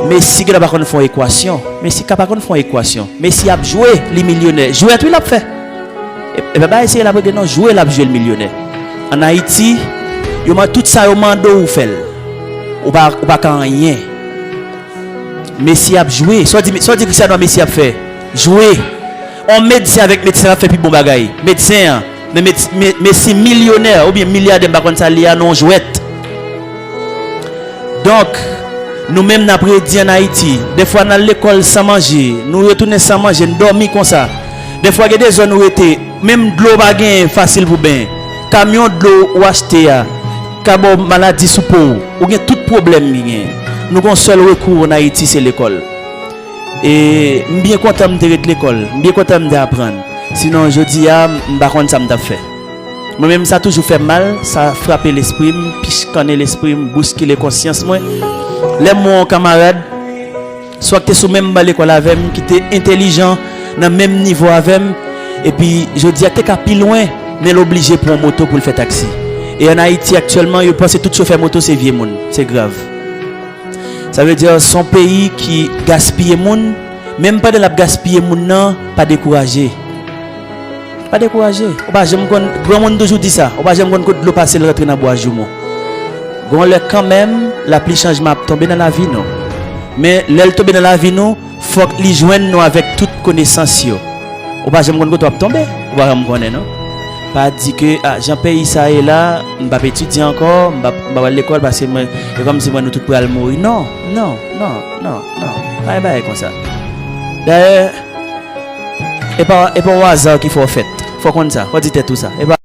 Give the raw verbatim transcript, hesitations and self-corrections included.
Messi genlè pa konn fè yon ekwasyon. Messi ka pa konn fè yon ekwasyon. Messi ap jwe, li milyonè. Jwèt wi l ap fè. E, e pa eseye l ap regle non, jwe l ap jwe l milyonè. Ann Ayiti, yo man-, tout sa yo mande w, ou fè l. Ou pa, ou pa ka anyen. Messi ap jwe. Sa w di, sa w di Cristiano a Messi ap fè? Jwe. On medsen avèk medsen ap fè pi bon bagay. Medsen an. Men Mes-, Me-, Messi milyonè oubyen milyadè, m pa konn sa l ye a, nan yon jwèt. Donk, nou menm n ap redi ann Ayiti. Dèfwa n al lekòl san manje, nou retounen san manje, n dòmi konsa. Dèfwa gen de zòn ou rete, menm dlo w pa genyen fasil pou benyen. Kamyon dlo ou achte a ka ba w maladi sou po w. Ou gen tout pwoblèm ki genyen. Nou gen yon sèl rekou ann Ayiti, se lekòl. E m byen kontan m te ret lekòl, m byen kontan m te aprann. Sinon, jodi a, m pa konn sa m t ap fè. Mwen menm, sa toujou fè m mal, sa frape lespri m, pikannen lespri m, bouskile konsyans mwen. Lè m wè yon kanmarad, swa ki te sou menm ban lekòl avè m, ki te entèlijan, nan menm nivo avè m, epi jodi a, ki te ka pi lwen, men l oblije pran yon moto pou l fè taksi. E ann Ayiti, aktyèlman, yo panse tout chofè moto se vye moun. Se grav. Sa vle di, se yon peyi ki gaspiye moun, menm pandan l ap gaspiye moun nan, pa dekouraje. Pa dekouraje. Ou pa janm konn, granmoun toujou di sa, ou pa janm konn kote dlo pase l rantre nan bwa joumou. Gon lè kanmenm, lapli chanjman ap tonbe nan lavi nou. Men, lè l tonbe nan lavi nou, fòk li jwenn nou avèk tout konesans yo. Ou pa janm konn kote w ap tonbe, ou pa janm konnen non. Pa di ke, ah, jan peyi sa ye la, m p ap etidye ankò, m p ap, m p ap al lekòl paske mwen, e kòmsi mwen nou tout pral mouri. Non, non, non, non, non. Pa gen bagay konsa. Dayè, e pa, e pa yon aza ki fè w fèt. Fò w konn sa, fò w di tèt ou sa. E pa